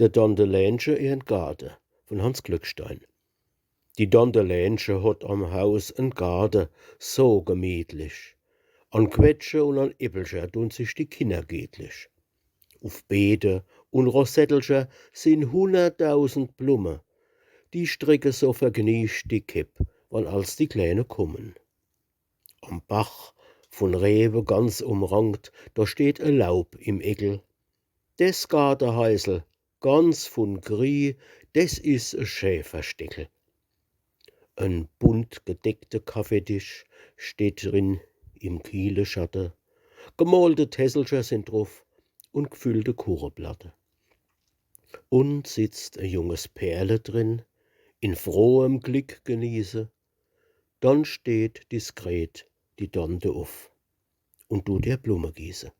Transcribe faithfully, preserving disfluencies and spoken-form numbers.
Der Tante Lenche ihren Garde, von Hanns Glückstein. Die Tante Lenche hot am Haus en Garde, so gemietlich. An Quetsche un an Äppelcher dun sich die Kinner gietlich. Uf Beete un Rosettelcher sin hunnerttausend Blumme, die strecke so vergniecht die Kepp, wann als die Kleine kummen. Am Bach, vun Rewe ganz umrankt, do steht e Laub im Eckel. Des Gardeheisel, ganz vun Grie, des is e schä Versteckel. En bunt gedeckte Kaffeetisch steht drin im kiele Schatte. Gemolte Tässelcher sin druf un gfüllte Kucheplatte. Un sitzt e junges Pärle drin, in frohem Glick genieße, dann steht diskret die Tante uf un dut ihr Blumme gieße.